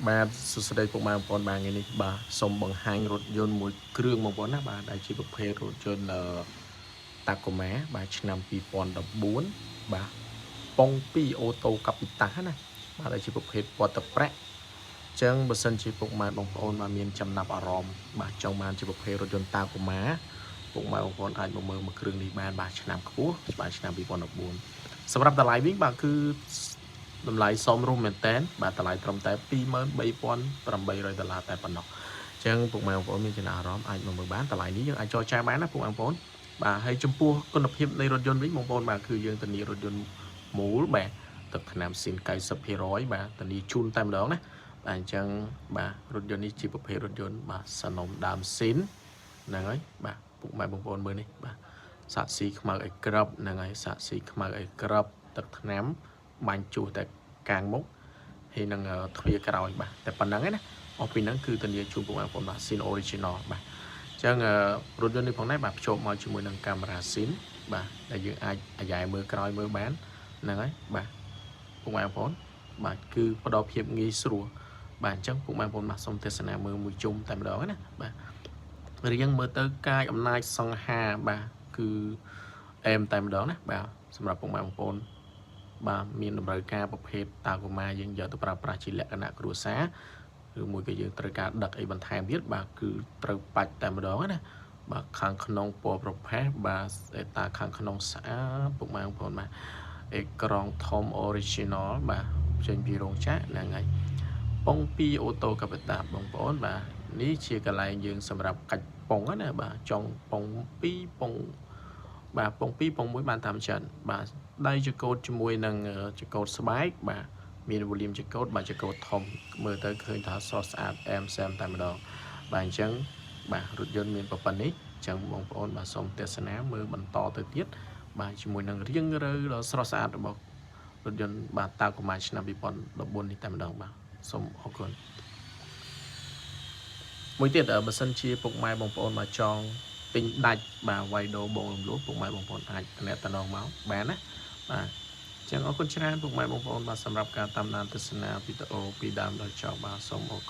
បាទសួស្តីពុកម៉ែបងប្អូនបាទថ្ងៃនេះបាទសូមបង្ហាញរថយន្តមួយគ្រឿងបងប្អូនណាបាទដែលជាប្រភេទរថយន្តTacoma បាទឆ្នាំ2014បាទប៉ុង2 auto Capita ណាបាទដែលជាប្រភេទពណ៌ទឹកប្រាក់អញ្ចឹងបើសិនជាពុកម៉ែបងប្អូនបាទមានចំណាប់អារម្មណ៍បាទចង់បានជាប្រភេទរថយន្ត Tacoma ពុកម៉ែបងប្អូនអាចមកមើលមួយគ្រឿងនេះបានបាទឆ្នាំខ្ពស់បាទឆ្នាំ2014សម្រាប់តម្លៃវិញបាទគឺ តម្លៃសមរម្យមែនតើបាទតម្លៃត្រឹមតែ23,800ដុល្លារតែប៉ុណ្ណោះអញ្ចឹងពុកម៉ែបងប្អូនមានចំណាប់អារម្មណ៍អាចមកមើលបានតម្លៃនេះយើងអាចចរចាបានណាពុកម៉ែបងប្អូនបាទហើយចំពោះគុណភាពនៃរថយន្តវិញបងប្អូនបាទគឺយើងធានារថយន្តមូលបាទទឹកថ្នាំស៊ីន90%បាទធានាជូនតែម្ដងណាបាទអញ្ចឹងបាទរថយន្តនេះជាប្រភេទរថយន្តបាទសនំដើមស៊ីនហ្នឹងហើយបាទពុកម៉ែបងប្អូនមើលនេះបាទសាក់ស៊ីខ្មៅឲ្យក្របហ្នឹងហើយសាក់ស៊ីខ្មៅឲ្យក្របទឹកថ្នាំបាញ់ជួសតែកាងមុខហើយនឹងទ្វារក្រោយបាទតែប៉ុណ្្នឹងឯណាអស់ពីហ្នឹងគឺធានាជូនពុកម៉ែបងប្អូនបាទ ស៊ីន original បាទអញ្ចឹងរថយន្តនេះផងដែរបាទភ្ជាប់មកជាមួយនឹងកាមេរ៉ាស៊ីនបាទដែលយើងអាចអាយ៉ែមើលក្រោយមើលបានហ្នឹងហើយបាទពុកម៉ែបងប្អូនបាទគឺផ្ដល់ភាពងាយស្រួលបាទអញ្ចឹងពុកម៉ែបងប្អូនបាទសូមទស្សនាមើលមួយជុំតែម្ដងណាបាទរៀងមើលទៅកាយអំណាចសង្ហាបាទគឺអែមតែម្ដងណាបាទសម្រាប់ពុកម៉ែបងប្អូន បាទមានតម្រូវការប្រភេទ Tacoma យើងយកទៅប្រើប្រាស់ជាលក្ខណៈគ្រួសារឬមួយក៏យើងត្រូវការដឹកអីបន្ថែមទៀតបាទគឺត្រូវបាច់តែម្ដងណាបាទខាងក្នុងពណ៌ប្រផេះបាទអេតាខាងក្នុងស្អាតពុកម៉ែបងប្អូនបាទអេក្រង់ធំ original បាទចេញពីរោងចក្រហ្នឹងហើយប៉ុង2 auto Capita បងប្អូនបាទនេះជាកន្លែងយើងសម្រាប់កាច់ប៉ុងណាបាទចង់ប៉ុង2ប៉ុងបាទប៉ុង2ប៉ុង1បានតាមចិត្តបាទដៃចកោតជាមួយនឹងចកោតស្បែកបាទមាន volume ចកោតបាទចកោតធំមើលទៅឃើញថាស្រស់ស្អាតអែមសែមតែម្ដងបាទអញ្ចឹងបាទរថយន្តមានប៉ុណ្ណេះអញ្ចឹងបងប្អូនបាទសូមទស្សនាមើលបន្តទៅទៀតបាទជាមួយនឹងរៀងរើដ៏ស្រស់ស្អាតរបស់រថយន្តបាទ Tacoma ឆ្នាំ2014នេះតែម្ដងបាទសូមអរគុណមួយទៀតបើសិនជាពុកម៉ែបងប្អូនបាទចង់ទិញដាច់បាទវ៉ៃដូបងរំលោះពុកម៉ែបងប្អូនអាចតំណតំណងមកបានណាបាទចឹងអរគុណច្រើនពុកម៉ែបងប្អូនបាទសម្រាប់ការតាមដានទស្សនាវីដេអូពីដើមដល់ចប់បាទសូមអរគុណ។